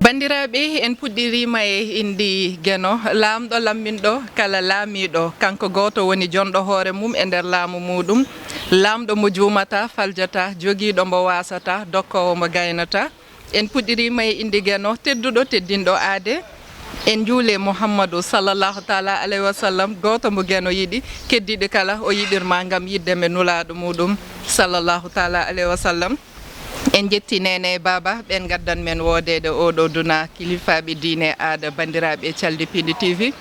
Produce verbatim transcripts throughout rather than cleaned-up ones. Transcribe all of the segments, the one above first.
Banndiraaɓe, en puɗɗiriima e inndi Geno, laamɗo lamminɗo kala laamiiɗo. Kanko gooto woni jonɗo hoore mum e nder laamu muuɗum, laamɗo mo juumataa, faljataa, jogiiɗo mbo waasataa, dokkoowo mo gaynataa. En puɗɗiriima e inndi Geno, tedduɗo, teddinɗo aade. En njuule Muhammadu sallallahu taala alayhi wa sallam, gooto mo Geno yiɗi, keddiiɗi kala o yiɗirma ngam yiɗde men Nulaaɗo muuɗum sallallahu taala alayhi wa sallam. En njetti neene e baaba, ɓeen ngaddan men woodeede oo ɗoo duna, kilifaaɓe diine, aada, banndiraaɓe e calde Piindi T V.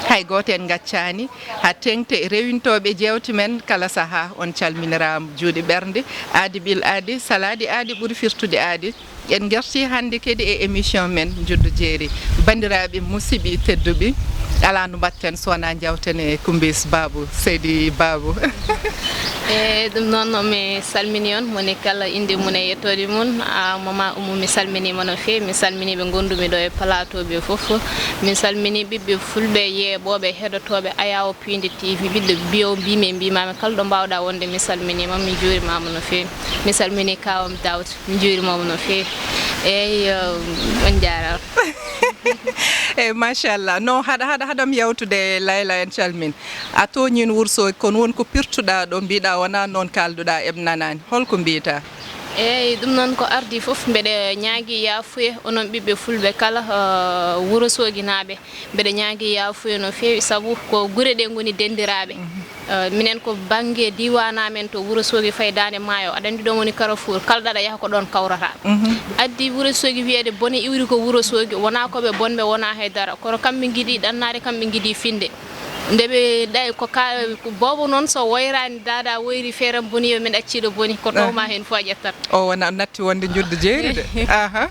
Hay gooto en ngaccaani, haa teeŋti rewintooɓe jeewte men kala sahaa, on calminiraama juuɗe ɓernde, aadi ɓil aadi, salaade aadi ɓuri firtude aadi. En ngartii hannde kadi e émission men Njuddu Jeeri. Banndiraaɓe musidɓe tedduɓe, alaa no mbaɗten so wonaa njawten e Kumbis Baabu, Seydi Baabu. E ɗum noon, mi salminii on, moni kala innde mum e yettoode mum. A, Mama Umu, mi salminiima no feewi, mi salminii ɓe ngondu-mi ɗo e plateau ɓe fof. Mi salminii ɓiɓɓe fulɓe, yeeɓooɓe, heɗotooɓe Ayaawo Piindi T V, ɓiɗɗo biyo mbimi e mbimaami kala ɗo mbaawɗaa wonde, mi salminiima, mi njuurimaama no feewi. Mi salminii kaawam Daawuda, mi njuurimaama no feewi. Eey, on njaaraama. Eey, machallah. No, haɗa, haɗa, haɗam yawtude, Layla, en calmin. A tooñiino Wursogi, kono won ko pirtuɗaa ɗo, mbiɗa wonaa noon kaalduɗaa, eɓe nanaani. Hol ko mbiitaa? Eey, ɗum noon ko ardii fof, mbeɗa ñaagii yaafuya, onon ɓiɓɓe fulɓe kala, eh, Wurosooginaaɓe. Mbeɗa ñaagii yaafuya no feewi, sabu ko gure ɗe ngoni denndiraaɓe. Eh, minen ko bannge diiwaan amen to Wurosoogi, fayi Daande Maayo. Aɗa anndi ɗoon woni Carrefour, kala ɗo aɗa yaha ko ɗoon kawrataa. Addi Wurosoogi wiyeede bone iwri ko Wurosoogi, wonaa ko ɓe bonɓe, wonaa hay dara. Kono kamɓe ngiɗi ɗannaade, kamɓe ngiɗi finde. Nde ɓe ɗay-, ko ka, ko boobo noon so woyraani daada woyri feere boni yo min acciɗo boni, ko towma heen fof a ƴettat. O wona natti wonde njuddu jeeri de. Aha.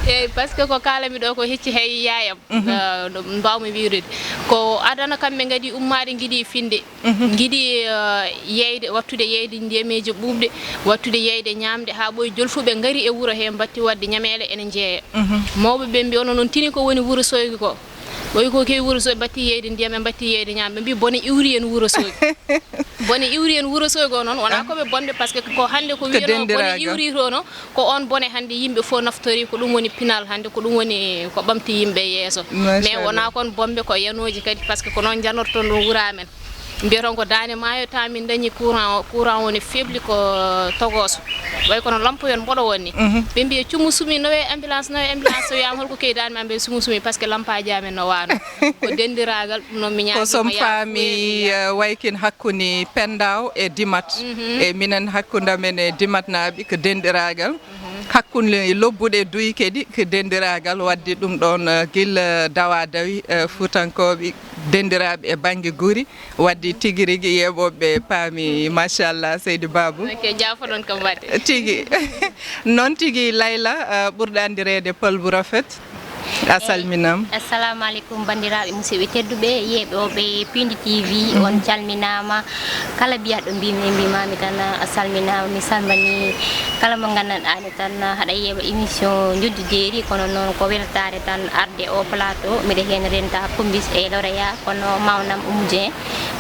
Eey, par ce que ko kaalami ɗo ko hecci hay yaayam. Mhm. Ah, no mbawmi wirude. Ko adana kamɓe ngadi ummaade ngidi finde. Mhm. Ngidi, ah, yeyde, wattude yeyde ndiyameeji ɓuuɓɗe, wattude yeyde ñaamde, haa ɓooyi jolfuɓe ngari e wuro he mbatti waɗde ñameele ene njeeya. Mhm. Mawɓe ɓe mbi onon on tini ko woni Wuro Soogi ko. Ɓooyi ko kewi Wuro Soogi batti yeyde ndiyam, ɓe mbatti yeyde ñaamde. Ɓe mbi bone iwri en Wuro Soogi. Bone iwri en Wuro Soogi o noon, wonaa ko ɓe bonɓe, par ce que ko hannde ko wiyano bone iwri toon o, ko oon bone hannde yimɓe fof naftori, ko ɗum woni pinal hannde, ko ɗum woni ko ɓamti yimɓe yeeso. Mais wonaa kon bonɓe, ko yanooji kadi, par ce que ko noon njanorton ɗum wuro amen. Mbiyaton ko Daande Maayo, taa min dañi courant o, courant o ne febli ko togooso. Way kono lampoyon mboɗo wonni. Mhm. Ɓe mbiya cumu sumi, nawe ambulance, nawe ambulance, so wiyama holko kewi Daande Maayo, mbiya sumu sumi, par ce que lampaaji amen no waano. Ko denndiraagal, ɗum noon mi ñaagiima. Ko so mi faami, eh, way kin hakkunde Pendaw e Dimat. Mhm. E minen hakkunde amen e Dimatnaaɓe ko denndiraagal. Mhm. Hakkunde lobbuɗe duy kadi ko denndiraagal, wadde ɗum ɗoon, eh, gila dawa dawi, eh, Fuutankooɓe denndiraaɓe e bannge guri, wadde tigi rigi yeeɓooɓe paami, machallah, Seydi Baabu. Ok, jaafoɗon kam waɗde. Tigi. Noon tigi, Layla, eh, ɓurɗo anndireede Pël bu Rafet. A salminaama. Assalamu aleykum, banndiraaɓe musidɓe tedduɓe, yeeɓooɓe Piindi T V, on calminaama. Kala mbiyaɗo mbimi e mbimami tan, a salminaama, mi salmini kala mo nganndanɗaa ne tan, haɗa yeeɓa émission Njuddu Jeeri, kono noon ko weltaare tan arde o plateau. Mbiɗa heen renta Kumbis e Loreya, kono mawnam Oumou Dieng,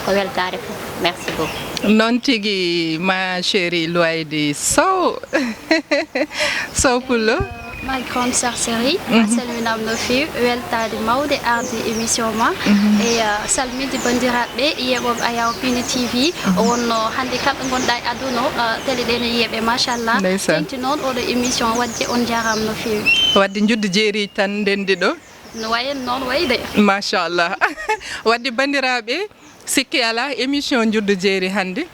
ko weltaare fof. Merci beaucoup. Noon tigi, ma chérie Louaïdy Sow. Sow Pullo. Ma grande sœur chérie, a salminaama no feewi, weltaade mawde arde émission ma. Mhm. E, uh, salminde banndiraaɓe yeeɓooɓe Ayaawo Piindi T V. Mhm. O wonno hannde kala ɗo ngonɗaa e aduna o, uh, télé ɗe ne yeeɓe, machallah. Ndeysaan. Teeŋti noon oɗo émission, wadde on njaaraama no feewi. Wadde njuddu jeeri tan ndenndi ɗo. No wayi noon wayi de. Machallah. Wadde banndiraaɓe, sikke alaa, émission Njuddu Jeeri hannde.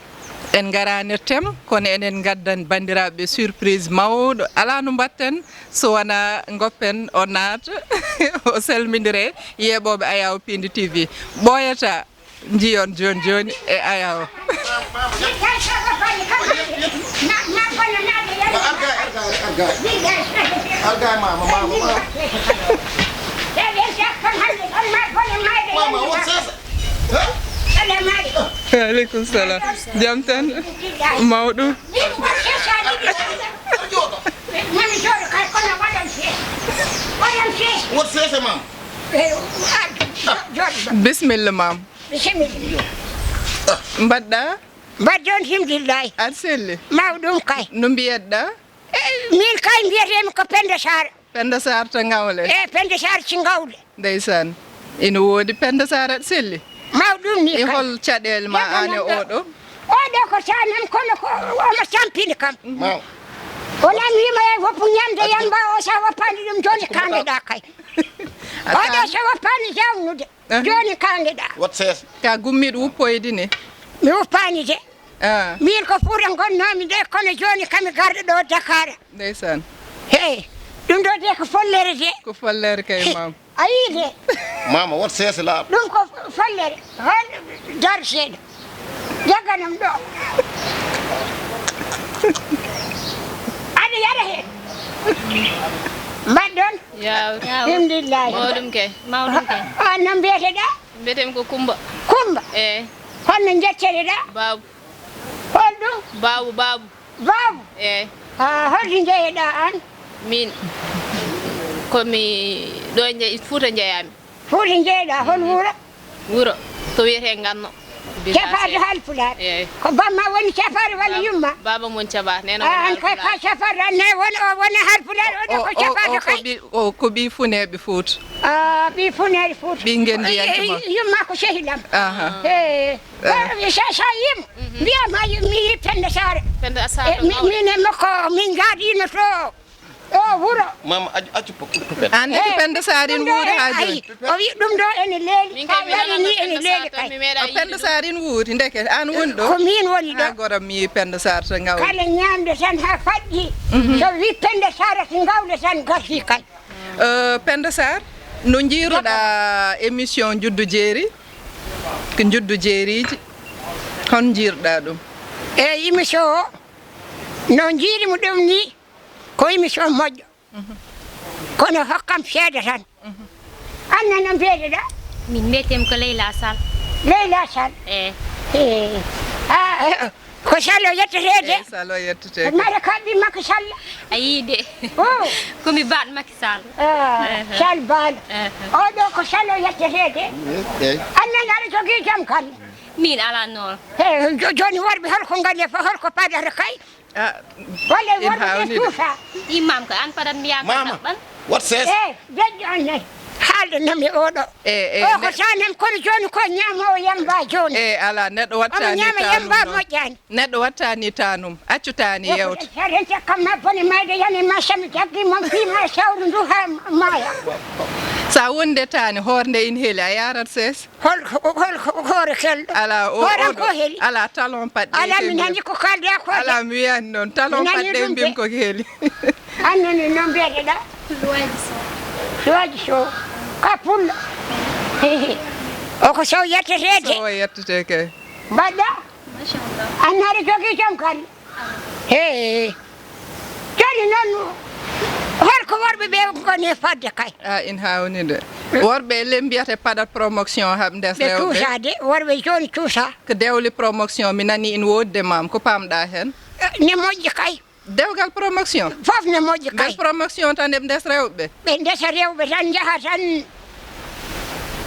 En ngaraani thème, kono enen ngaddan banndiraaɓe surprise mawɗo. Alaa no mbaɗten so wonaa ngoppen o naata, o salmindire yeeɓooɓe Ayaawo Piindi T V. Ɓooyataa, njiyon jooni jooni e Ayaawo. Waaleykum salam. Jam tan? Mawɗum? Bisimilla, maam. Bisimilla. Mbaɗɗa? Mbaɗ jooni, alhamdulillahi. Aɗa selli? Mawɗum kay. No mbiyatɗa? Eh, min kay mbiyetemi ko Penda Sara. Penda Sarr to Ngawle. E Penda Sarr ci Ngawle. Ndeysaan. Ina woodi Penda Sarr aɗa selli. Mawɗum ni. E kay. Hol caɗeele ma? Jaga aan e nan ɗo. Oɗo? Oɗo ko sanem kono ko omo tampini kam. Maw. O nan wiima e woppu ñamde yamba o sa woppani ɗum jooni kangeɗa kay. Oɗo so woppani jawnude. Aha. Jooni kangeɗa. Wat sees. Ka gummiɗo wuppoyde ni. Mi wuppaani de. Ah. Miin ko Fuuta ngonnoomi de, kono jooni kami garɗo ɗo Dakar. Ndeysaan. Hey, ɗum ɗo de ko follere de. Ko follere kay, maam. A yii de. Maama, wat seese laaɓa. Ɗum ko follere. Hol dar seeɗa. Jagganam ɗo. Aɗa yara heen. Mbaɗɗon? Yaw. Alhamdulillahi. Mawɗum kay. Mawɗum kay. An no mbiyeteɗaa? Mbiyeteemi ko Kumba. Kumba? Eey. Holno njetteteɗaa? Baabu. Holɗum? Baabu, Baabu. Baabu? Eey. Ah, holto njeyeɗaa aan? Miin, ko mi ɗo nje-, Fuuta njeyaami. Fuuta njeyeɗaa, hol wuro? Wuro, to wiyetee Nganno. Cappaade Haalpulaar. Eey. Ko bamma woni cappaade walla yumma? Baaba mon caɓa, neene woni Haalpulaar. Ah, an kay ka cappaade, an ne woni, o woni Haalpulaar, o de ko cappaade kay. O, o, o, ko ɓi-, o, ko ɓii funeeɓe Fuuta. Ah, ɓii funeeɓe Fuuta. Ɓii ngenndiyanke ma. Yumma ko sehilam. Aha. Eey. Eh. Ko, sa, sa yii mo, mhm, mbiyam ha mi yii Penda Saare. Penda Saare. Eh, mi, min e makko, min njaadino to. O wuro. Maama, accu, accu po-, pupen. An de ko Penda Saar in wuuri haa jooni. O wi ɗum ɗo ene leeli. Min kay mi nanano Penda Saar tan, mi meeɗaa yiide ɗum. Penda Saar in wuuri, ndeke an woni ɗo? Ko min woni ɗo. Haa gora mi Penda Saar to Ngawle. Kala ñaamde tan haa faɗɗi. Mhm. So wi Penda Saar to Ngawle tan garti kay. Eh, Penda Saar, no njiiruɗaa émission Njuddu Jeeri? Ko Njuddu Jeeriiji. Hon njiiruɗaa ɗum? E émission o, no njiiri mo ɗum ni, ko émission moƴƴo. Kono hokkam seeɗa tan. An nan no mbiyeteɗaa? Min mbiyeteemi ko Leyla Sall. Leyla Sall? Eey. Eey. Ah, eh, ko Sall o yettetee de? Eey, Sall o yettetee. Mara kaɓɓi Macky Sall. A yii de. Oh. Ko mi baaɗo Macky Sall. Ah, ehe. Sall baalo. Ehe. Oɗo ko Sall o yettetee de? Eey. An nan aɗa jogii jam kan? Min alaa noon. He, jo-, jooni worɓe holko ngoni e fo-, holko paɗata kay? Ah, walla en worɓe ɓe haawni de. Tuusa. Imam ko an paɗat mi yaa ko Maama, kaɓɓan. Wat sees. Eh, deƴƴo an nay. Haalde nam e oɗo. Eh, eh, o ko ne- sanem kono jooni ko ñaama o yamba jooni. Eh, alaa, neɗɗo wattaani ñaama yamba moƴƴaani. Neɗɗo wattaani taanum, accu taani yewta. Sa rente kam ma bone mayde yani ma sami jaggi mon piima sawru ndu ha maaya. Sa wonde taani hoorde in heli a yarat sees. Hol, hol, hol, hoore kelɗo. Ala, o, hooram o ko heli. Ala, talon paɗɗe. Ala, min hannde ko kalda ko. Ala, mi wiyani noon. Talon paɗɗe mbim ko heli. An noon no mbiyeteɗaa? Luwaaji Sow. Luwaaji Sow. Ka pullo. O ko Sow yettetee de. Sow yettetee kay. Mbaɗɗa? Machallah. An aɗa jogii jom kadi? He. Jooni noon, holko worɓe ɓe ngoni fadde kay? A, in haawni de. Worɓe le mbiyata paɗat promotion haɓ ndes rewɓe. Ɓe cuusa de, worɓe jooni cuusa. Ko dewli promotion, mi nani in woodde maam, ko paamɗa heen? Eh, ne moƴƴi kay. Dewgal promotion? Fof ne moƴƴi kay. Nder promotion tan eɓe ndes rewɓe? Ɓe ndesa rewɓe tan, njaha tan,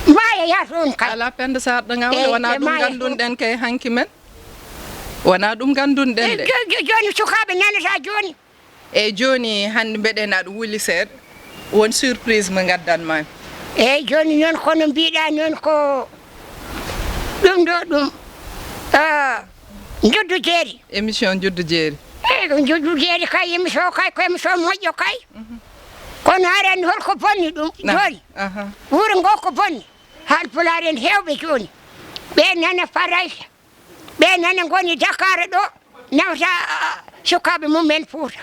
mbaaya yaa toon kay. Ala Penda Sarr ɗo Ngawle, wonaa ɗum nganndunɗen kay hanki men. Wonaa ɗum nganndunɗen de. Eh, jo-, jo-, jooni sukaaɓe nanata jooni. Eey, jooni hannde mbeɗen aɗa wuli seeɗa. Won surprise mo ngaddanmaa. Eey, jooni noon kono mbiɗa noon ko ɗum ɗo ɗum, ah, Njuddu Jeeri. Émission Njuddu Jeeri. Eey, ko Njuddu Jeeri kay, émission kay, ko émission moƴƴo kay. Mhm. Kono aɗa anndi holko bonni ɗum jooni? Aha. Wuro ngo ko bonni. Haalpulaar en heewɓe jooni. Ɓe nana Farayse. Ɓe nana ngoni Dakar ɗo, nawata sukaaɓe mum en Fuuta.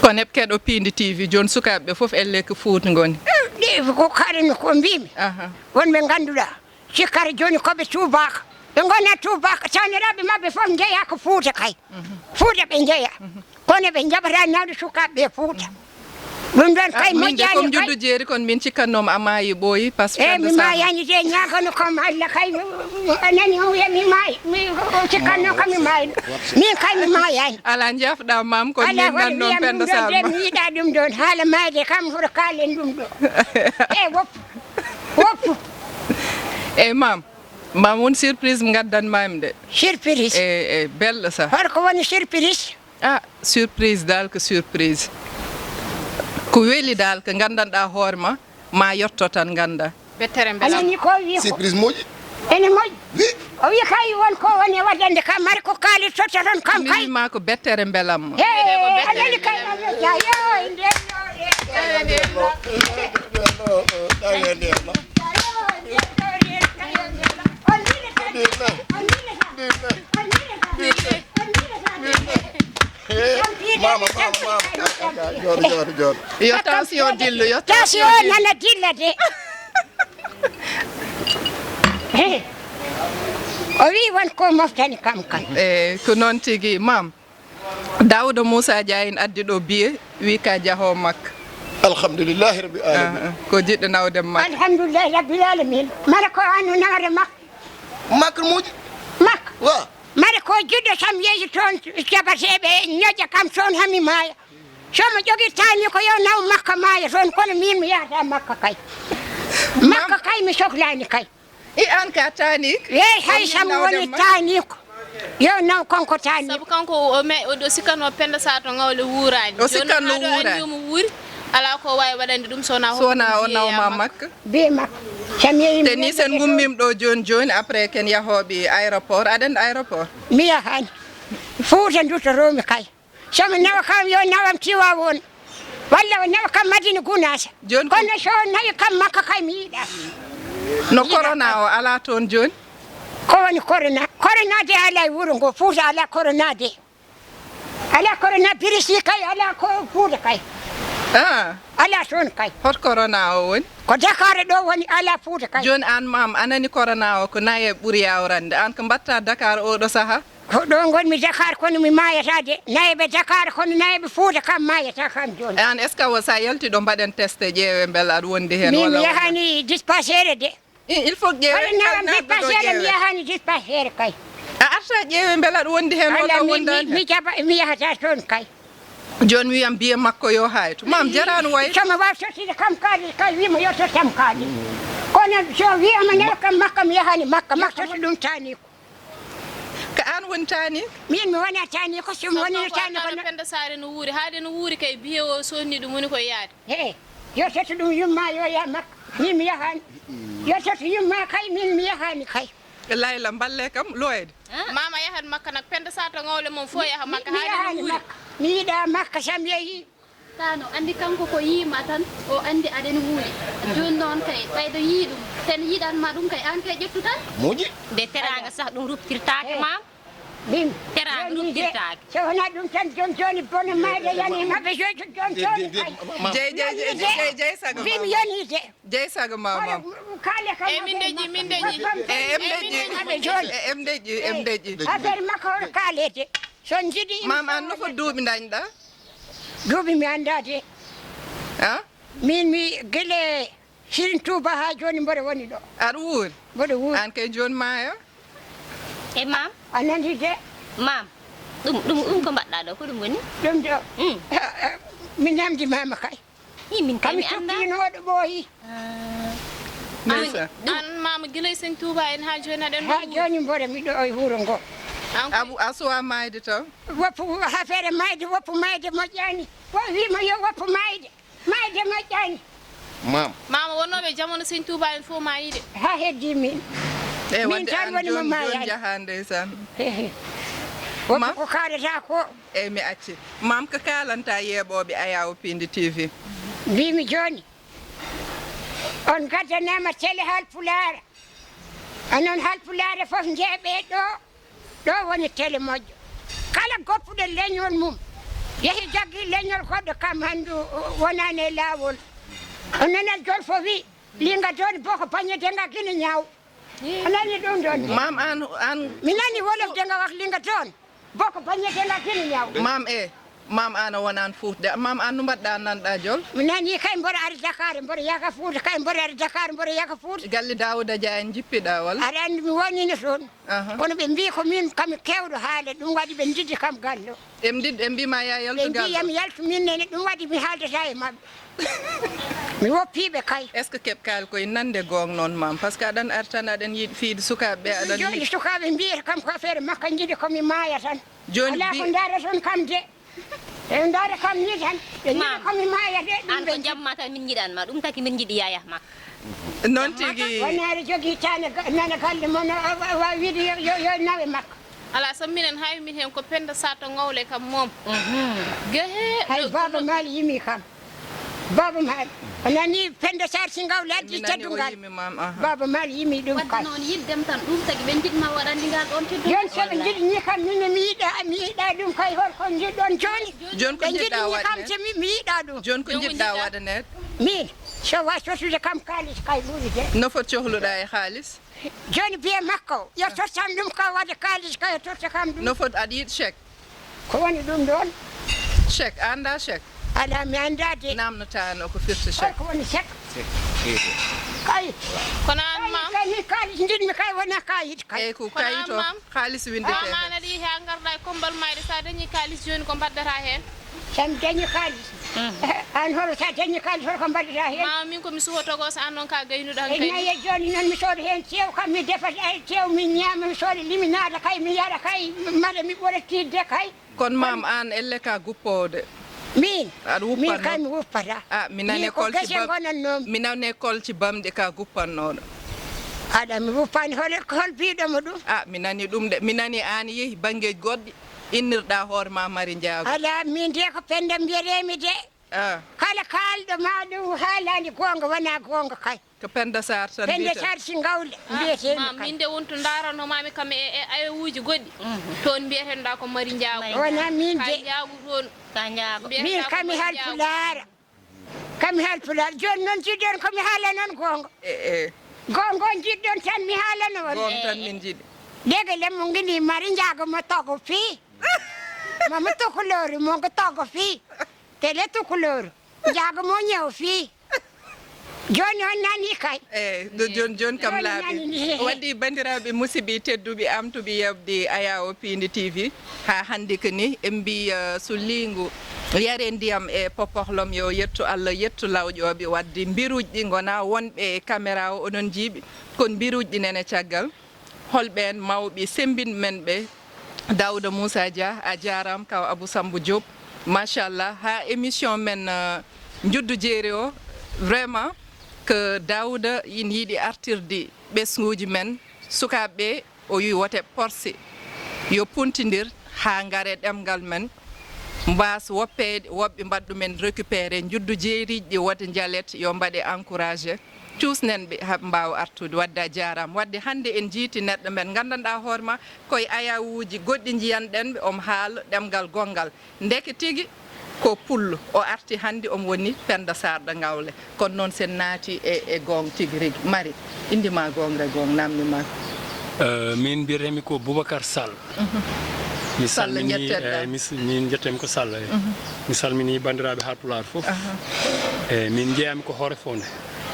Kono eɓe keɗo Piindi T V, jooni sukaaɓe ɓe fof elle ko Fuuta ngoni. Eh, ɗe ko kala no ko mbimi. Aha. Wonɓe ngannduɗaa, cikkata jooni ko ɓe tuubaaka. Ɓe ngona tuubaaka, taniraaɓe maɓɓe fof njeyaa ko Fuuta kay. Mhm. Fuuta ɓe njeyaa. Mhm. Kono ɓe njaɓata nawde sukaaɓe ɓe Fuuta. Ɗum ɗon kay moƴƴaani kay. Ah, min de, comme Njuddu Jeeri kon, min cikkatnoo ma a maayi ɓooyi, parce que... Eh, mi maayaani de, ñaagano kam Allah kay, a nani o wiya mi maayi, mi, o cikkatnoo kam mi maayi. Min kay mi maayaani. Alaa, njaafɗaa maam, kono min nan noon Penda Sarr ma. Mi yiɗaa ɗum ɗon, haala maayde kam, hoto kaalen ɗum ɗo. Eh, woppu, woppu. Eh, maam, maam, won surprise mo ngaddanmaami de. Surprise? Eh, eh, belɗo sah. Holko woni surprise? Ah, surprise dal ko surprise. Ko weli dal, ko nganndanɗaa hoore ma, ma yetto tan ngannda. Bettere mbela. Anani ko wi ko. Surprise moƴƴi. Ene moƴƴi. Wi. O wi kay won ko woni waɗande kam, mari ko kaali totta toon kam kay. Mi wi ma ko bettere mbelamma. He, anani kay, yo, yo, yo. Mama, mama, mama. Jooɗo, jooɗo, jooɗo. Yo tension dillu, yo tension nana dilla de. He. O wi won ko moftani kam kam. Eh, ko noon tigi, mam. Daouda Moussa Dia en addi ɗo biye, wi ka jaho Makka. Alhamdulillahi Rabbil Alamin. Ah, ah. Ko jiɗɗo nawde Makka. Alhamdulillahi Rabbil Alamin. Mara ko annu nawde Makka. Makka muji? Makka. Wa. Mara ko jiɗɗo sam yehi toon jabateeɓe ñoƴa kam toon hami maaya. So mo jogirtaani ko yo naw Makka maaya toon, kono min mi yahata Makka kay. Makka kay mi soklaani kay. I an ka taaniik? Eey, hay sam woni taaniiko. Yo naw kanko taaniiko. Sabu kanko o me-, o ɗo sikkanno Penda Saar to Ngawle wuuraani. O sikkanno wuuraani. Jooni haa ɗo anndi omo wuuri, alaa ko waawi waɗande ɗum so wonaa o nawma Makka. Bee Makka. Sam yehi. Te ni sen ngummiima ɗo jooni jooni, après ken yahooɓe aéroport. Aɗa anndi aéroport? Mi yahaani. Fuuta nduttoroomi kay. So mi nawa kam, yo nawam Tiwaawoon, walla o nawa kam Madina Gunaas. Jooni ko kono so nawi kam Makka kay mi yiɗaa. No corona o alaa toon jooni? Ko woni corona? Corona de alaa e wuro ngo, Fuuta alaa corona de. Alaa corona, birisi kay alaa ko Fuuta kay. Ah. Alaa toon kay. Hot corona o woni? Ko Dakar ɗo woni, alaa Fuuta kay. Jooni aan mam, a nani corona o ko naye ɓuri yawrande. Aan ko mbaɗta Dakar oo ɗo sahaa? Ko ɗo ngonmi Dakar, kono mi maayata de. Nayeeɓe Dakar, kono nayeeɓe Fuuta kam maayata kam jooni. E aan, est-ce que wo, so a yalti ɗo mbaɗen test, ƴeewe mbele aɗa wondi heen walla wonaa? Min mi yahaani dispensaire de. I, il faut ƴeewe, kala nawam dispensaire, mi yahaani dispensaire kay. A arta ƴeewe mbele aɗa wondi heen walla wondaani heen? Mi jaɓa, mi yahata toon kay. Jooni wiyam biye makko yo haaytu. Mam jaraani way. So mi waawi sottude kam kaali, kay wiyam yo sottam kaali. Kono so wiyama nawa kam Makka, mi yahaani Makka, Makka sotti ɗum taaniiko. Ko aan woni taani? Min mi wona taani ko, so mi woni taani ko. Penda Saare no wuuri, haade no wuuri kay, biye o sonni ɗum woni ko yaade. He, yo sottu ɗum yumma, yo yah Makka. Min mi yahaani. Yo sottu yumma kay, min mi yahaani kay. Layla, mballe kam, Loyde. Mama yahat Makka nak, Penda Saar to Ngawle mon fof yaha Makka, haade no wuuri. Mi yiɗaa Makka, sam yehi. Tano, anndi kanko ko yiima tan, o anndi aɗen wuuri. Jooni noon kay, ɓaydo yii ɗum, sen yiɗan ma ɗum kay, aan kay ƴettu tan. Moƴƴi. Nde teraanga sax ɗum ruptirtaake, mam. Min. Teraanga ruptirtaake. So wonaa ɗum tan, jooni jooni bone mayde yani maɓɓe, jooni jooni jooni kay. Jey, jey, jey, jey, jey sago. Mbimi yoniide. Jey sago, mam. Kaale kam. E min deƴƴi, min deƴƴi. E em deƴƴi. Maɓɓe jooni. E em deƴƴi, em deƴƴi. Affaire makko hono kaalede. So njiɗi. Mam, aan no foti duuɓi ndañɗaa? Duuɓi mi anndaa de. Ah? Min mi gila Sëriñ Tuuba haa jooni mboɗo woni ɗo. Aɗa wuuri? Mboɗo wuuri. Aan kay jooni maayo? E mam? A nani de. Mam, ɗum, ɗum, ɗum ko mbaɗɗaa ɗo, ko ɗum woni? Ɗum ɗo. Mm. Mi namdi mama kay. I, min kay mi anndaa. Kami tokkiinooɗo ɓooyi. Ah. Ndeysaan. Aan, aan mama gila e Sëriñ Tuuba en haa jooni aɗen wuuri? Haa jooni mboɗo mi ɗo e wuro ngo. Abu, a suwaa maayde tan? Woppu, affaire maayde, woppu maayde moƴƴaani. Wo wiima yo woppu maayde. Maayde moƴƴaani. Mam. Mama wonnooɓe jamono Sëñ Tuuba en fof maayii de. Haa heddii min. Eyi, min wadde tan aan woni mo jooni, jooni maayaani. Njahaa ndeysaan. He, he. Woppu ko kaalata ko. Eyi, mi acci. Mam, ko kaalanta yeeɓooɓe Ayawo Pindi T V? Mbiimi jooni, on ngaddanaama tele Haalpulaar. Onon Haalpulaar fof njeeɓee ɗo. Ɗo woni tele moƴƴo. Kala goppuɗo leñol mum, yehi jaggi leñol goɗɗo, kam hanndu wonaani e laawol. O nanat Jolfo wi, linga doon boko baññe denga gine ñaaw. A nani ɗum ɗon? Mam, aan, aan. Mi nani wolof denga wax linga doon boko baññe denga gine ñaaw. Mam e. Mam, aan a wonaani Fuuta de. Mam, aan no mbaɗɗaa nanɗaa Jolfo? Mi nani kay mboɗo ari Dakar, mboɗo yaha Fuuta, kay mboɗo ari Dakar, mboɗo yaha Fuuta. Galle Daawuda Dia en njippiɗaa walla? Aɗa anndi mi woniino toon. Aha. Kono ɓe mbii ko min kami keewɗo haale, ɗum waɗi ɓe ndiddi kam galle o. Ɓe ndiddi, ɓe mbii ma yaa yaltu galle o? Ɓe mbii yam yaltu min nene, ɗum waɗi mi haaldata e maɓɓe. Mi woppii ɓe kay. Est-ce que keɓ kaal koye nande goong noon, Mam? Parce que aɗan ari tan aɗan yiɗi fiyde sukaaɓe ɓe, aɗan jooni yiɗi. Sukaaɓe mbiyata kam ko affaire makka njiɗi ko mi maaya tan. Jooni alaa ko ndaaraton kam de. Ɓe ndaara kam ni tan, ɓe njiɗa ko mi maaya de, ɗum an ɓe ko njiɗi. Jamma tan min njiɗan ma, ɗum taki min njiɗi yaya makko. Noon tigi. Wonaa aɗa jogii taane ga-, nana galle mon, o, o, o wiide yo, yo, yo nawe makko. Alaa sabu minen hay min heen ko Penda Sarr to Ngawle kam moom. Mhm. Gehe, hay ɗo, Baaba ɗo Maal yimi kam. Baaba Maal. A nani Penda Sarr si Ngawle addi teddungal. Baaba Maal yimi ɗum kay. Wadde noon yiɗdem tan ɗum tagi ɓe njiɗma waɗande ngal ɗoon teddungal. Jooni so ɓe njiɗ ni kam min mi yiɗa, mi yiɗa ɗum kay hol ko njiɗɗon jooni? Jooni ko njiɗɗa waɗaneede? Ɓe njiɗ ni kam so mi, mi yiɗa ɗum. Jooni ko njiɗɗa waɗaneede? Min, so wa sosude kam kaalis kay ɓuri de. No foti cohluɗa e kaalis? Jooni biye makko, yo tottan ɗum ka waɗa kaalis ka, yo totta kam ɗum. No foti aɗa yiɗi chèque? Ko woni ɗum ɗoon? Chèque, a anndaa chèque? Alaa, mi anndaa de. Naamnotaano ko firti chèque. Ko woni chèque? Chèque, kayit. Kay. Kono aan maam? Kay, kay, kaalis njiɗmi kay, wona kayit kay. Eyi, ko kayit o, kaalis winndetee. Aan maam aɗa yehi haa ngarɗaa e kommbal mayde, so a dañii kaalis jooni ko mbaɗdata heen? So mi dañii kaalis. Mm. Aan holo so a dañii kaalis hol ko mbaɗataa heen? Maa min ko mi suwa togo so aan noon ka gaynuɗo han kay. Eyi, nayi e jooni noon mi sooda heen teew kam mi defa teew mi ñaama mi sooda liminaade kay mi yara kay mala mi ɓura tiiɗde kay. Kono maam aan elle ka guppoowo de. Min? Aɗa wuppa min kay mi wuppata. Ah, mi nani kol ci bam-, mi nani kol ci bamɗi ka guppannooɗo. Aɗa mi wuppani hol, hol biiɗo mo ɗum? Ah, mi nani ɗum de. Mi nani aan yehi banngeeji goɗɗi. Innirɗaa hoore ma Mari Njaago. Alaa, min de ko Penda mbiyereemi de. Ah. Kala kaalɗo ma ɗum haalaani goonga, wonaa goonga kay. Ko Penda Sarr tan Penda Sarr si Ngawle mbiyeteemi kay. Ah, min de won to ndaaranomaami kam e, e ayewuuji goɗɗi. Mhm. Toon mbiyetenɗaa ko Mari Njaago. Wonaa min de. Ka Njaago toon. Ka Njaago. Min kam mi Halpulaar. Kam mi Halpulaar. Jooni noon jiɗɗon ko mi haala noon goonga. E, e. Goonga on jiɗɗon tan mi haalana on. Goonga tan min njiɗi. Degele mo ngini Mari Njaago mo togo fii. Mama tukulóoru mo ngo togo fii. Tele tukulóoru. Njaago mo ñew fii. Jooni on nani kay. Eyi, ɗo jooni, jooni kam laaɓi. Jooni nani ni. Waɗi banndiraaɓe musidɓe tedduɓe am to ɓe yeɓde Ayawo Piindi T V. Haa hannde ko ni, en mbi, eh, so liingu yare ndiyam e popohlom yo yettu Allah, yettu lawƴooɓe. Waɗde mbiruuji ɗi ngona wonɓe e caméra o, onon njiiɓi. Kono mbiruuji ɗi nene caggal. Holɓeen mawɓe semmbinɓe men ɓe? Daouda Moussa Dia, a jaaraama, kaw Abou Sambou Diop. Machallah, haa émission men, eh, Njuddu Jeeri o, vraiment, ko Daouda ina yiɗi artirde ɓesnguuji men. Sukaaɓe ɓe, o wi wote porse yo puntindir haa ngare ɗemngal men, mbaas woppeede, woɓɓe mbaɗa ɗumen récupéré, njuddu jeeriiji ɗi, wote njalet, yo mbaɗe encouragé. Cuusnen ɓe, haa ɓe mbaawa artude. Waɗde a jaaraama. Waɗde hannde en njiiti neɗɗo men nganndanɗaa hoore ma, ko e ayawuuji goɗɗi njiyanɗen ɓe, omo haala ɗemngal gonngal. Ndeke tigi ko pullo. O arti hannde, omo woni Pennda Saar ɗo Ngawle. Kono noon, so en naati e, e goonga tigi rigi, Mari, innde ma goonga e goonga, naamnde ma. Eh, min mbiyetee-mi ko Boubacar Sall. Mhm. Mi salminii, eh, mi s-, min njetteemi ko Sall, eh. Mhm. Mi salminii banndiraaɓe Haalpulaar fof. Aha. Eh, min njeyaa-mi ko Hoore Foonde.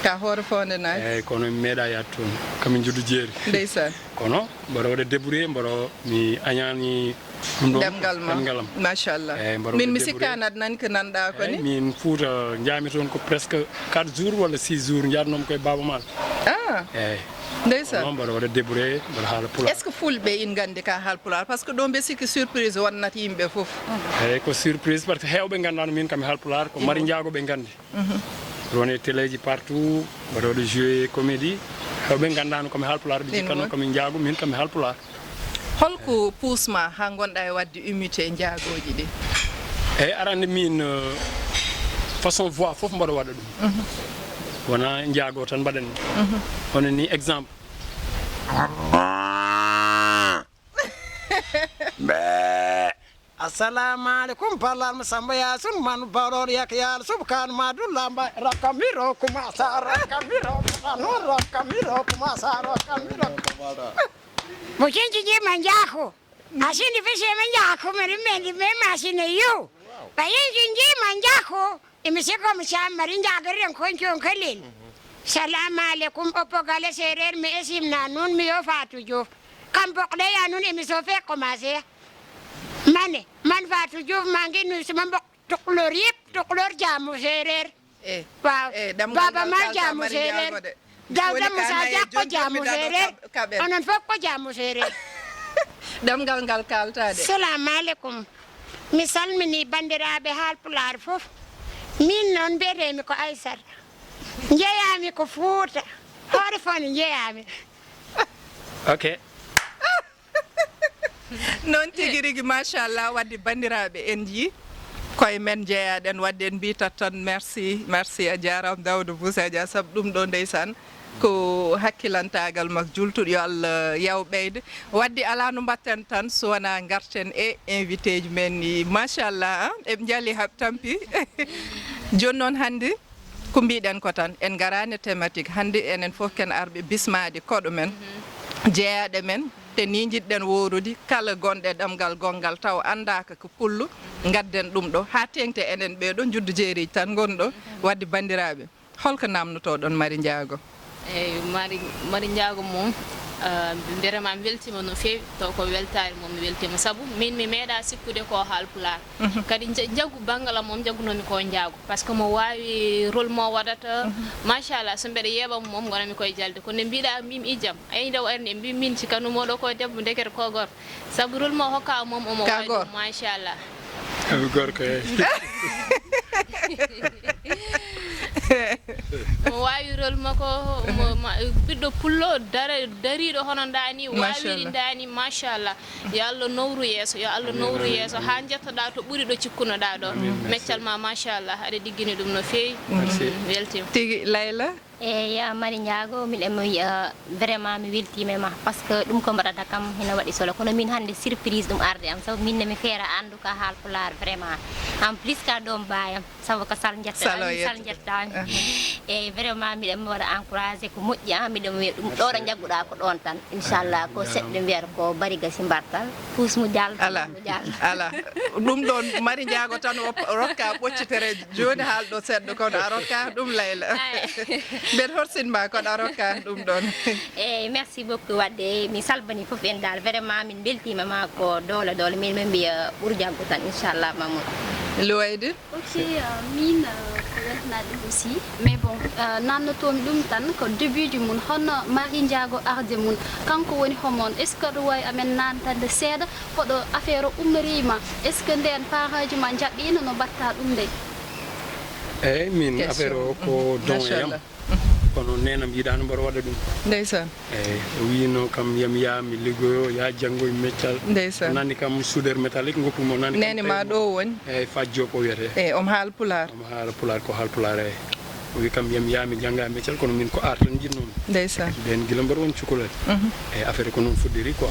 Ka Hoore Foonde naati? Eeyi, kono mi meeɗaa yahde toon. Ko min njuddu jeeri. Ndeysaan. Kono mboɗo waɗa débrouillé, mboɗo mi añaani ɗum ɗoon ɗemngal ma. Ɗemngal am. Machallah. Eeyi, mboɗo waɗa débrouillé. Min mi sikkaani aɗa nani ko nanɗaa ko ni? Eeyi, min Fuuta njaami toon ko presque quatre jours walla six jours, njaadnoomi ko e Baaba Maal. Ah. Eeyi. Ndeysaan. Kono mboɗo waɗa débrouillé, mboɗo haala pulaar. Est-ce que fulɓe ina nganndi ka Haalpulaar? Parce que ɗo mbe sikki surprise wonnata yimɓe fof. Eeyi, ko surprise, parce que heewɓe nganndaano min kam e Haalpulaar, ko Mari Njaago ɓe nganndi. Mhm. Ɗon e téléji partout, mboɗo waɗa joué comédie. Heewɓe nganndaano ko mi Haalpulaar, ɓe cikkanno ko mi Njaago, min ko mi Haalpulaar. Holko puus ma haa ngonɗa e waɗde imité Njaagooji ɗi? Eeyi, aɗa anndi min, euh, façon voix fof mboɗo waɗa ɗum. Mhm. Wonaa Njaago tan mbaɗanmi. Mhm. Hono ni exemple. Mbee. Assalamu alaikum, balal mo Samba Yasun, man baroɗo yak yal subkan ma dulla mba, rakka miro kuma sa, rakka miro kuma no, rakka miro kuma sa, rakka miro. Mo jinji ji ma njako. Asini fisi ma njako, meri mendi me masine yu. Ba jinji ji ma njako. Imi sigo mi sa mari njagaren kon jon kalin. Salamu alaikum, oppo gale serer mi esim na nun mi yo Fatu Diouf. Kam bokɗe ya nun imi so fe commencé. Mane, man Fatu Diouf ma ngi nuyu sama mbokk tukulóor yëpp, tukulóor jaamu séeréer. Eh, waaw. Eh, Baaba Maal jaamu séeréer. Daawda Musa Dia ko jaamu séeréer. Onon fof ko jaamu séeréer. Ɗemngal ngal kaalta de. Salamu alaikum. Mi salminii banndiraaɓe Haalpulaar fof. Miin noon mbiyeteemi ko Aysata. Njeyaami ko Fuuta. Hoore Foni njeyaami. Ok. Noon tigi rigi, machallah. Wadde banndiraaɓe, en njii koye men njeyaɗen, wadde en mbitat tan merci, merci, a jaaraama Daouda Boussa Dia, sabu ɗum ɗo ndeysaan ko hakkilantaagal mak jultuɗo, yo Allah yaw ɓeyde. Wadde alaa no mbatten tan so wonaa ngarten e invité ji men ɗi, machallah, ah, eɓe njali haɓe tampi. Jooni noon hannde ko mbiɗen ko tan en ngaraani thématique, hannde enen fof ken arɓe bismaade koɗo men, jeyaaɗe men, te ni njiɗɗen woorude kala gonɗo e ɗemngal gonngal taw anndaaka ko pullo, ngadden ɗum ɗo haa teeŋti enen ɓee ɗo njuddu jeeriiji tan ngoni ɗo. Wadde banndiraaɓe, holko naamnotooɗon Mari Njaago? Eyi, Mari, Mari Njaago moom, ah, vraiment mi weltiima no feewi, taw ko weltaare mum mi weltiima, sabu miin mi meeɗaa sikkude ko Haalpulaar. Kadi nja- njagu banngal am moom njagunoomi ko Njaago, par ce que mo waawi rôle mo waɗata, machallah, so mbeɗa yeeɓa mo moom ngonanmi koye jalde. Kono nde mbiɗa min ijam, a yii nde o ari nde mbi min cikkannoo mo ɗo ko debbo, ndekete ko gorko. Sabu rôle mo hokka moom omo Ka waawi gorko. Ɗum, machallah. Gorko, eyi. Mo waawi rôle makko, mo ma- ɓiɗɗo pullo dara- dariiɗo hono ndaa ni, waawiri Machallah. Ndaa ni, machallah. Yo Allah nowru yeeso, yo Allah nowru yeeso haa njettoɗaa to ɓuri ɗo cikkunoɗaa ɗo. Meccal ma, machallah, aɗa ɗiggini ɗum no feewi. Merci. Weltiima. Tigi Layla. Eyi, ya Mari Njaago, miɗen mo wiya vraiment mi weltiima e ma, par ce que ɗum ko mbaɗata kam hino waɗi solo, kono min hannde surprise ɗum arde am, sabu min ne mi feera anndu ka Haalpulaar vraiment, en plus ka ɗoon baayam, sabu ko Sal Njatta. Sal o Sal yettata. Njatta. Eyi, vraiment miɗen mo waɗa encouragé ko moƴƴi, ah, miɗen mo wiya ɗum ɗo ɗo njagguɗaa ko ɗoon tan, inchallah. Ko seɗɗa mbiyata ko bariga si mbartal puus mo jal. Ala, Mo jal. Ala. Ɗum ɗoon Mari Njaago tan o rokka ɓoccitere jooni, haalɗo seɗɗa kono a rokka ɗum Layla. Mbeɗa horsin ma kono a rokka ɗum ɗoon. Eyi, merci beaucoup. Wadde mi salbani fof en dal, vraiment min beltima ma ko doole doole, min min mbiya ɓur jaggu tan inchallah Mamoudou. Luwaydi. Ok, euh, min euh, ko weltanaade aussi. Mais bon, euh, naamnotoomi ɗum tan ko début ji mum, hono Mari Njaago arde mum, kanko woni homon? Est ce que aɗa waawi amen naamtande seeɗa hoɗo affaire o ummoriima? Est ce que ndeen parent ji ma njaɓiino no mbaɗta ɗum nde? Eyi, min affaire o ko don e yam. Kono neenam yiɗaano mboɗo waɗa ɗum. Ndeysaan. Eyi, o wiino kam yam yaa mi liggoyo, yaa janngoy meccal. Ndeysaan. Nani kam soudeur métallique, ngoppu mo nani kam. Neene ma ɗo woni? Eyi, Fajjo ko wiyetee. Eyi, omo haala pulaar. Omo haala pulaar, ko haala pulaar, eyi. O wi kam yam yaa mi jannga meccal, kono min ko art tan njiɗnoomi. Ndeysaan. Nden gila mboɗo woni cukalel. Eyi, affaire ko noon fuɗɗiri quoi.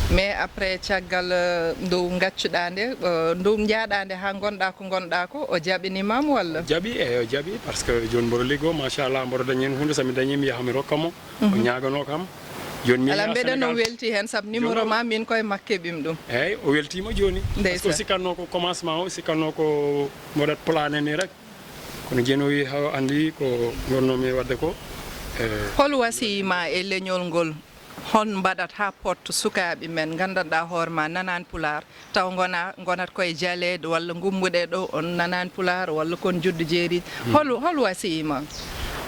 Mais après caggal eh, ndu ngaccuɗaa nde, eh, ndu njaaɗaa nde haa ngonɗaa ko ngonɗaa ko, o jaɓinii ma am walla? Jaɓi, eyi, o jaɓi, par ce que jooni mboɗo liggoo, machallah, mboɗo dañi heen huunde, so mi dañii mi yaha mi rokka mo. O ñaaganoo kam. Jooni mi Ala yaha mbeɗa no Sénégal. Welti heen sabu numéro ma min koye mak keɓimi ɗum. Eyi, o weltiima jooni. Par ce que o Ndeysaan. sikkatnoo ko commencement o, o sikkatnoo ko mboɗo plané nii rek. Kono jooni o wi haw anndi ko ngonnoomi waɗde ko. Eh, Hol wasiyii ma e leñol ngol? Hol mbaɗat haa potta sukaaɓe men nganndanɗaa hoore ma nanaani pulaar, taw ngona ngonat koye jaleeɗe walla ngummuɗe ɗo on nanaani pulaar walla kon juddu jeeri? Hol hol wasiyii ma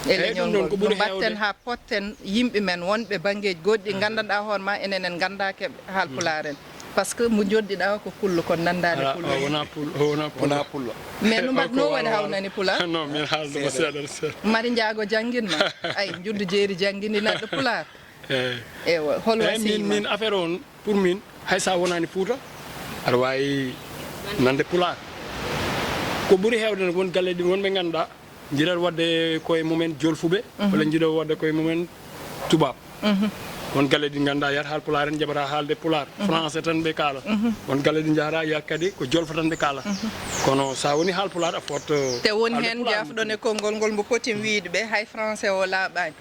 e Eyi, leñol ɗum ɗon ngol? ko No ɓuri mbaɗten heewde. Haa potten yimɓe men wonɓe banngeeji goɗɗi nganndanɗaa hoore ma enen en nganndaaki haalpulaar en. Par ce que mo njoddiɗaa ko pullo kono nanndaani Ala, pullo. o wonaa pul, o wonaa pul. Wonaa pullo. Mais no O ko mbaɗnoo waɗi waawaa. Hawnani pulaar? Non, min haaldu ma seeɗa seeɗa. Mari Njaago janngin ma. Ay, njuddu jeeri janngini neɗɗo pulaar. Eyi. Ewa, hol Eyi, wasiyii min, ma? Min affaire on, pour min, hay so a wonaani Fuuta, aɗa waawi nande pulaar. Ko ɓuri heewde nag won galleeji ɗin wonɓe ngannduɗaa njiɗat waɗde koye mumen jolfuɓe, walla njiɗat waɗde koye mumen tubaab. Won galleeji ɗi ngannduɗaa yahata haalpulaar en njaɓata haalde pulaar. Français tan ɓe kaala. Won galleeji ɗi njahata yaha kadi ko jolfo tan ɓe kaala. Kono so a woni haalpulaar a fot. Te woni haalde heen pulaar. Jaafɗon e konngol ngol mbo poti mi wiyde ɓe hay français o laaɓaani.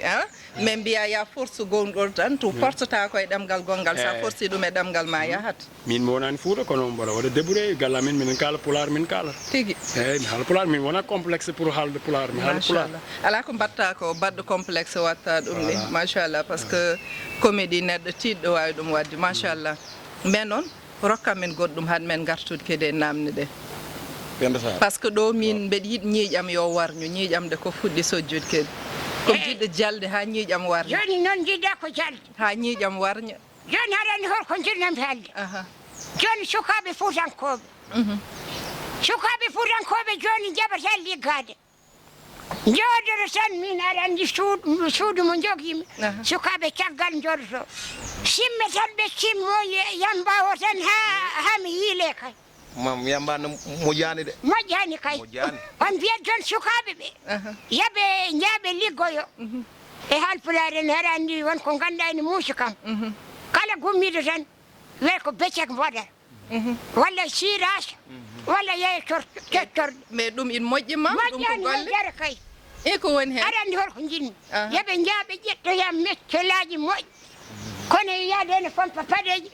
Ah, mais mbiya ya force gonɗol tan to forceta ko e ɗemngal gonngal, sa Eyi. Forci ɗum e ɗemngal ma yahat. Min mi wonaani Fuuta kono mboɗo waɗa débrouillé galle amen, minen kaala pulaar, min kaala. Tigi. Eyi, mi haala pulaar, min wona complexe pour haalde pulaar, mi haala pulaar. Machallah. Ala ko mbatta ko baɗɗo complexe watta ɗum ni. Machallah, par ce que comédie neɗɗo tiiɗɗo waawi ɗum waɗde. Machallah. Mais noon rokka min goɗɗum han min ngartude kadi e namde ɗe. Penda Sarr. Par ce que ɗo min mbeɗa yiɗi ñiiƴam yo warño, ñiiƴam ɗe ko fuɗɗi sojjude kadi. Ko jiɗɗo jalde ha ñiiƴam warño. Jooni noon njiɗɗa ko jalde. Ha ñiiƴam warño. Jooni aɗa anndi holko njiɗnam haalde? Aha. Jooni sukaaɓe Fuutankooɓe. Mhm. Sukaaɓe Fuutankooɓe jooni njaɓataa liggaade. Njooɗoto tan, min aɗa anndi suudu, suudu mo njogii-mi. Aha. Sukaaɓe caggal njooɗoto. Simme tan ɓe simmo ye-, yamba o tan haa, haa mi yiile kay. Mam yamba no moƴƴaani de. Moƴƴaani kay. Moƴƴaani. On mbiyat jooni sukaaɓe ɓe. Aha. Yaɓe njaaɓe liggoyo. Mhm. E Haalpulaar en aɗa anndi won ko ngannduɗaa ene muusi kam. Mhm. Kala gummiiɗo tan, wiyata ko beccek mbaɗa. Mhm. Walla siiraas, mhm, walla yeeya cor-, cor-, cor-. Mais ɗum ina moƴƴi ma, ɗum ko moƴƴaani, golle? Moƴƴaani kay. E ko woni heen? Aɗa anndi hol ko njiɗmi? Aha. Yo ɓe njaa ɓe ƴettoya meccolaaji moƴƴi. Kono e yahde ene pompa paɗeeji,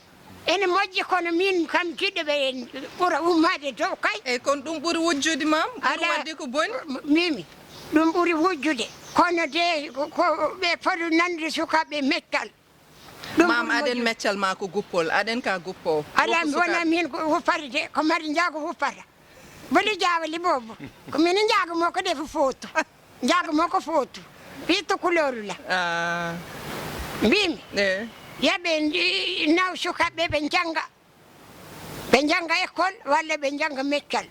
ene moƴƴi, kono miin kam jiɗɗo ɓe ɓura ummaade dow kay. Eyi, kono ɗum ɓuri wujjude ma, ɓuri alaa, waɗde ko boni? Mimi, ɗum ɓuri wujjude. Kono de ko, ko ɓe foti nande sukaaɓe meccal. Ɗum mam, ɓuri aɗen moƴƴude. Meccal ma ko guppol, aɗen ka guppo. Alaa, mi wona min ko wuppata de, ko mari njaago wuppata. Boli jaawali boobu. Ko min njaago mo ko defu footu. Njaago mo ko footu. Fii to kulooru la. Ah. Mbimi. Eh. Yaɓe ndi-, naw sukaaɓe ɓe njannga. Ɓe njannga école walla ɓe njannga meccal.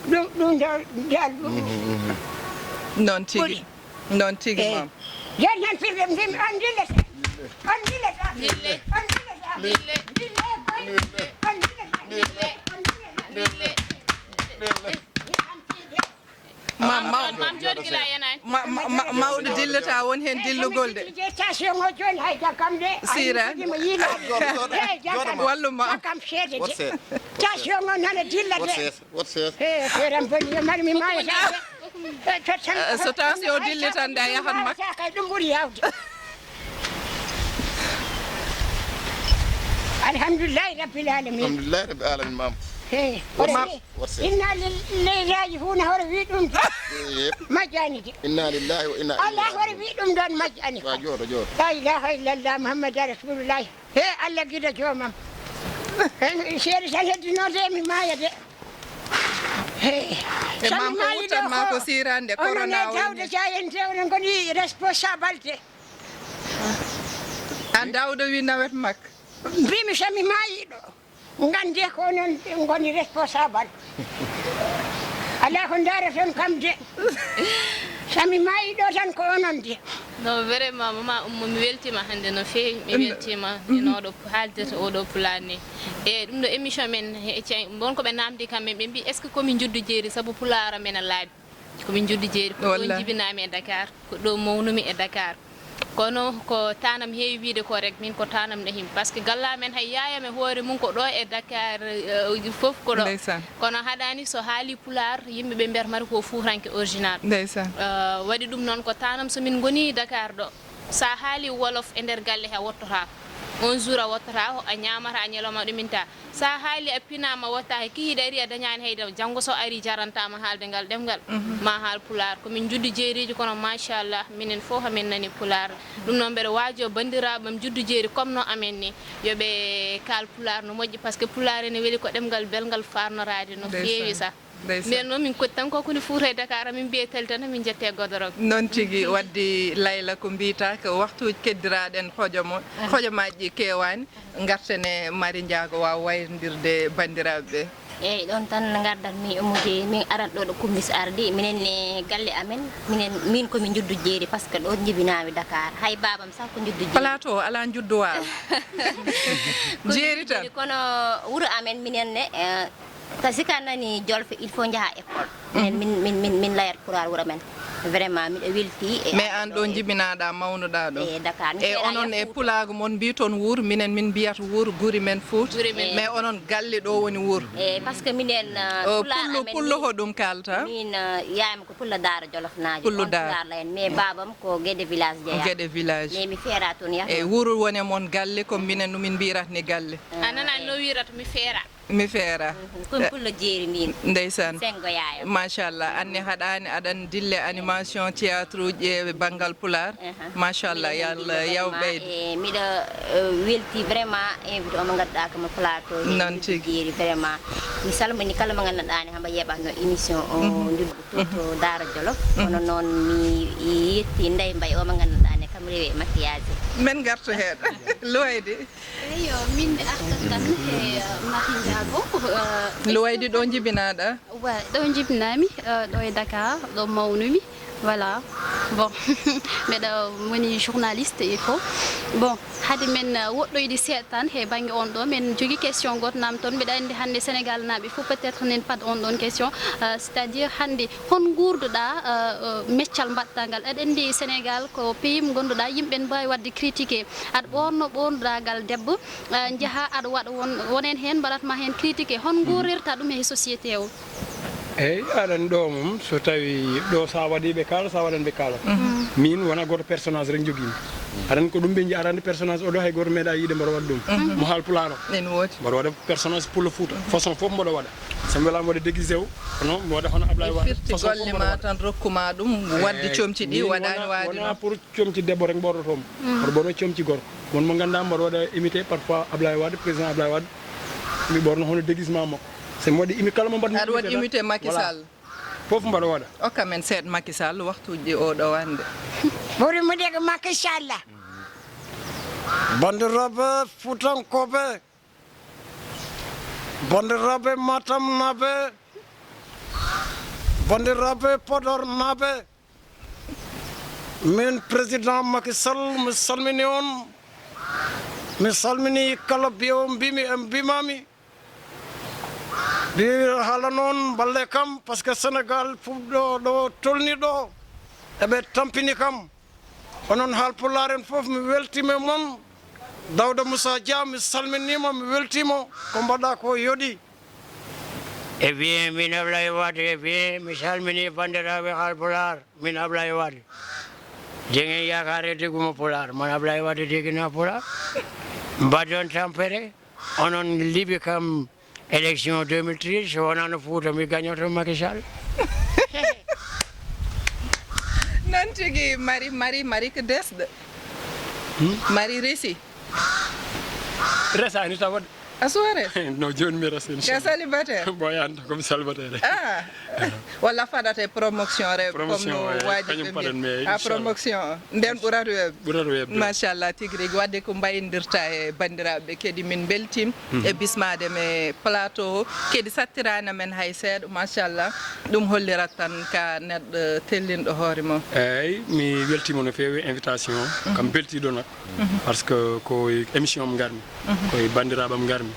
Ɗum, ɗum ɗo dal. Mhm, mhm. Noon tigi. Ɓuri. Noon tigi, eh, mam. Jooni tan firde mbimi on ndillata. On ndillata. Ndille. On ndillata. Ndille. Ndille koy. On ndillata. Ndille. On ndillata. Ndille. Ndille. Ndille. Ndille. Mam, mam, mam jooɗi gila a yenaani. Ma-, ma-, ma-, mawɗo dillata won heen dillugol de. Tension o jooni hay jaggam de. Sira. Ay, mi yiilaade. Jooɗo, jooɗo. Hey, jaggam. Wallu ma. Jaggam seede de. Tension o nana dilla de. Wot sees, wot sees. Hey, feeram boni yo mari mi maaya de. Eh, so tension dilli tan de a yahat makka. Kay ɗum ɓuri yaawde. Alhamdulillahi rabbil alamin. Alhamdulillahi rabbil alamin, mam. Hey, wot sees. Wot sees. Inna lillahi raji'un, hoore wi ɗum de. Yep. Majjani de. Inna lillahi wa inna ilaihi raji'un. Allah, hoore wi ɗum ɗon majjani. Wa jooɗo, jooɗo. La ilaha illallah Muhammadu rasulullah. He Allah gida joomam. He seeri tan heddinoo de mi maaya de. He. E mam ko wuttan ma ko sirande corona o. Onon e Daouda Dia en de onon ngoni responsable de. An Daouda wi nawet makka. Mbimi so mi maayi ɗo. Nganndee ko onon ngoni responsable. Alaa ko ndaaraton kam de. So mi maayii ɗo tan ko onon de. Non, vraiment, Mama Oumou, mi weltiima hannde no feewi. Mi weltiima e no ɗo haaldirta oɗo Pulaar ni. E ɗum ɗo émission men, he, ce-, won ko ɓe naamndi kam, ɓe mbi, est-ce que ko min njuddu jeeri sabu Pulaar men a laaɓi? Ko min njuddu jeeri, ko ɗo njibinaami e Dakar, ko ɗo mawnumi e Dakar. Kono ko taanam heewi wiyde ko rek, min ko taanam nehimi. Par ce que galla men hay yaayam e hoore mum ko ɗo e Dakar, eh, fof ko ɗo. Ndeysaan. Kono haɗaani so haali Pulaar, yimɓe ɓe mbiyata mata ko fuutanke original. Ndeysaan. Eh, waɗi ɗum noon ko taanam so min ngoni Dakar ɗo. So a haali wolof e nder galle he a wottotaako. On jour a wottotaako, a ñaamataa, a ñalawma a ɗumintaa. So a haali a pinaama, wottaa he kihiiɗe ari a dañaani hay dam. Janngo so ari jarantaama haalde ngal ɗemngal, ma haal Pulaar. Ko min njuddu jeeriiji kono machallah minen fof amin nani Pulaar. Ɗum noon mbeɗa waajoo banndiraaɓe am njuddu jeeri comme no amen ni, yo ɓe kaal Pulaar no moƴƴi par ce que Pulaar ene weli ko ɗemngal belngal faarnoraade no feewi sah. Ndeysaan. Minen noon min koɗi tan ko koni Fuuta e Dakar, min mbiye tali tan, min njette e godorong. Noon tigi, wadde Layla ko mbiytaa ko waktuuji keddiraaɗen hojom, hojomaaji ɗi keewaani, ngarten e Mari Njaago waawa wayronndirde banndiraaɓe ɓe. Eeyi, ɗoon tan ngardatmi ummude, min arat ɗo ɗo Kummis ardi, minen e galle amen, minen, min ko min njuddu jeeri, par ce que ɗo njibinaami Dakar, hay baabam sah ko njuddu jeeri. Plateau alaa njuddu waalo. Ko jeeri njuddu tan. Jeeri, kono wuro amen minen ne, eh, Ka si ka nani Jolof, il faut njaha école. Minen, min, min, min, min layat Pulaar wuro men. Vraiment, miɗo welti e. Mais an ɗo jibinaɗa, mawnuɗa ɗo. E Dakar. Mi e feeraani onon e Fuuta. Pulaagu mon mbiton wuur, minen min mbiyat wuur, guri men Fuuta. Guri men. Mais onon galle ɗo woni wuur. E, par ce que minen, uh, o, Pulaar pullo, amen pullo ni, ko ɗum kalta? Min, uh, yaayam ko pullo Daara Jolof naajo. Pullo Daara. On Pulaar la en. Mais babam ko Gede village jeeya. Gede village. Mais mi feera toon yahde. E wuur woni mon galle, ko minen no min mbiyrat ni galle. A nanani no wiyrata mi feera. Mi feera. Mhm. Ko mi pullo jeeri mbimi. Ndeysaan. Senngo yaayam. Machallah. Anne haɗaani aɗan dille animation théâtre uji e banngal Pulaar. Aha. Machallah. Yo Allah yaw ɓeyde. E, miɗo, e, welti vraiment invité o mo ngannduɗaa ko mo plateau. Noon tigi. Jeeri vraiment. Mi salmini kala mo ngannduɗaa ne hamba yeɓatno émission o. Mhm. Njuddu to, to Daara Jolof. Mhm. Kono noon mi yetti Ndeye Mbaye o mo ngannduɗaa ne. Rewe maquillage. Men gartu heen. Luwaydi. Eyo, min mi artat tan he, eh, Mahi Ndiago, eh, Luwaydi, ɗo njibinaaɗa? Wa, ɗo njibinaami, eh, ɗo e Dakar, ɗo mawnumi. Voilà. Bon, mbeɗa woni journaliste e fof. Bon, hade men, eh, woɗɗoyde seeɗa tan he bannge on ɗo, men jogi question gooto namton. Mbeɗa anndi hannde Sénégal naaɓe fof peut-être nen pad on ɗon question, eh, c'est-à-dire hannde hon nguurduɗaa, eh, eh, meccal mbaɗɗaa ngal? Aɗa anndi Sénégal ko pays mo ngonnduɗaa yimɓe ne mbaawi waɗde critiqué. Aɗa ɓoorno ɓoornuɗaa ngal debbo, eh, njaha aɗa waɗa won, wonen heen mbaɗat ma heen critiqué. Hon nguurirta ɗum e société o? Eeyi, aɗa anndi ɗo mum, so tawi ɗo sa waɗi ɓe kaala, sa waɗan ɓe kaala. Min wona gooto personnage rek njogiimi. Aɗa anndi ko ɗum ɓe nji-, aɗa anndi personnage o ɗo hay gooto meeɗa yiide mboɗo waɗa ɗum. Mo haal pulaar o. Ene woodi. Mboɗo waɗa personnage Pullo Fuuta. Façon fof mboɗo waɗa. So mi welaama waɗa déguisé o, kono mi waɗa hono Ablaye Wade. Firti façon fof golle mboɗo ma waɗa. Tan rokku ma ɗum, waɗde comci ɗi, min waɗaani wona, waade wona noon. Pour comci debbo rek mboɗoto mo. Mboɗo ɓorno comci gorko. Won mo ngannduɗaa mboɗo waɗa imité parfois Ablaye Wade, président Ablaye Wade. Mi ɓorno hono déguisement makko. So mi waɗi imi-, kala mo mbaɗmi aɗa waɗi imité Macky Sall. Fof mbaɗa waɗa. Okka men seeɗa Macky Sall, waktuuji ɗi o ɗo wande. Ɓuri mo dega Macky Sall. Banndiraaɓe Fuutankooɓe, banndiraaɓe Matamnaaɓe, banndiraaɓe Podornaaɓe, min président Macky Sall, mi salmini on. Mi salmini kala mbiyo mbimi e mbimami. Ɗi haala noon, mballe kam, parce que Sénégal fof ɗo, ɗo tolni ɗo, eɓe tampini kam. Onon haalpulaar en fof, mi weltiima e mon. Dawda Moussa Dia, mi salminiima, mi weltiima. Ko mbaɗa ko yooɗi. E bien, min Ablaye Wade, e bien, mi salmini banndiraaɓe haalpulaar, min Ablaye Wade. Jegen yaakaare degumo pulaar, man Ablaye Wade degina pulaar. Mbaɗon tampere. Onon liɓi kam élection deux mille treize, so wonano Fuuta, mi gañoto Macky Sall. Noon tigi, Mari, Mari, Mari ko desɗo. Hmm? Mari resi. Resani tawa. A suwa res? No, jooni mi resi, inchallah. Ka célibataire? Boyanta, comme célibataire. Ah. Walla faɗata e promotion rewɓe, comme no waaji ɓe mbiya. Ah, promotion. Nden ɓurata weeɓde. Ɓurata weeɓde. Machallah, tigi rigi. Wadde ko mbayindirta e banndiraaɓe kadi, min mbeltiima e bismaade me plateau. Kadi sattirani men hay seeɗa, machallah. Ɗum hollirat tan ka neɗɗo tellinɗo hoore mum. Eeyi, mi weltiima no feewi invitation. Kam beltiiɗo nak. Parce que ko e émission am ngarmi. Ko e banndiraaɓe am ngarmi.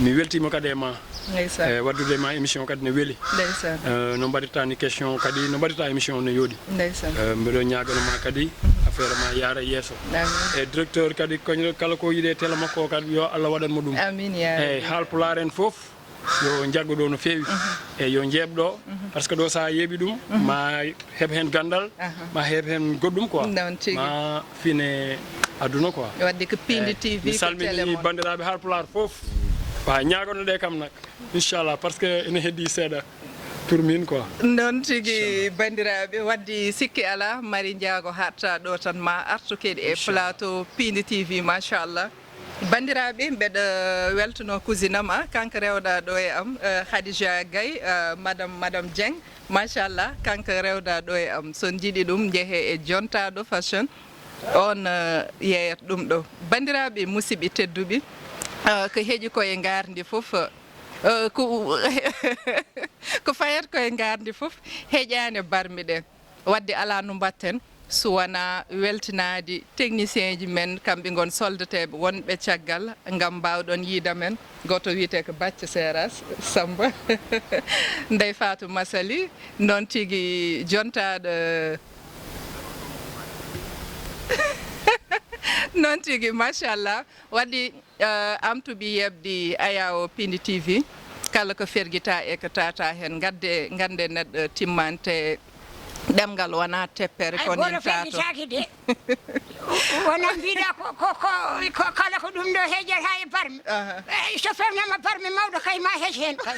Mi weltiima kadi e ma. Ndeysaan. E, waɗdude ma émission kadi ne weli. Ndeysaan. E, no mbaɗirta ni question kadi, no mbaɗirta émission ne yooɗi. Ndeysaan. E, mbeɗo ñaagano ma kadi, affaire ma yaara yeeso. Amiin. E, directeur kadi, ko kala ko yiɗe télé makko kadi, yo Allah waɗan mo ɗum. Amiin, yaa Rabbi. E, haalpulaar en fof, yo njaggo ɗo no feewi. E, yo njeeɓ ɗo, parce que ɗo sa yeeɓi ɗum, ma heɓ heen ganndal, ma heɓ heen goɗɗum quoi. Noon tigi. Ma fine aduna quoi. Wadde ko Piindi T V, mi salmini banndiraaɓe haalpulaar fof. Wa ñaagono ɗe kam nak. Inchallah, parce que ene heddi seeɗa pour min quoi. Noon tigi, banndiraaɓe, wadde sikki alaa, Mari Njaago hatta ɗo tan ma artu kadi e plateau Piindi T V, machallah. Banndiraaɓe, mbeɗa weltanoo cousine am, ah, kanko rewɗa ɗo e am, eh, Khadija Gaye, eh, madame, madame Dieng. Machallah, kanko rewɗa ɗo e am. So on njiɗi ɗum, njehee e Jontaaɗo Fashion. On, eh, yeeyat ɗum ɗo. Banndiraaɓe, musidɓe tedduɓe, eh, ko heƴi ko e ngaarndi fof, eh, ko, ko fayat ko e ngaarndi fof, heƴaani barmi ɗen. Wadde alaa no mbaɗten so wonaa weltinaade technicien ji men, kamɓe ngon soldateeɓe wonɓe caggal, ngam mbaawɗon yiida men. Gooto wiyetee ko Bacca Seras Samba, Ndey Fatou Masali, noon tigi jontaaɗo, noon tigi, machallah. Wadde, eh, am to ɓi yeɓdi ayaawo Piindi T V, kala ko fergita e ko tata heen, ngadde, ngannde neɗɗo timmante ɗemngal wona teppere, ko gooto nin tato. Fergitaaki de. Wona mbiɗa ko, ko, ko, ko kala ko ɗum ɗo heƴata e barmi. Aha. Eh, so fewnama barmi mawɗo kay ma heƴ heen kay.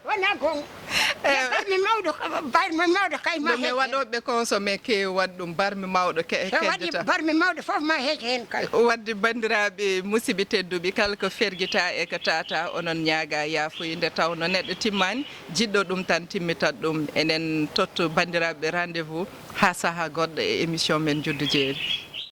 Wona gonga. Eh. Barmi mawɗo, barmi mawɗo kay ma heƴ heen. Ɗum e waɗooɓe consommé keewi waɗ ɗum, barmi mawɗo ke-, so waɗi keddata. Barmi mawɗo fof ma heƴ heen kay. Wadde banndiraaɓe musidɓe tedduɓe, kala ko fergita e ko tata, onon ñaaga yaafuya, nde tawno neɗɗo timmaani, jiɗɗo ɗum tan timmitat ɗum. Enen totto banndiraaɓe rendez-vous haa sahaa goɗɗo e émission men Juddu Jeeri.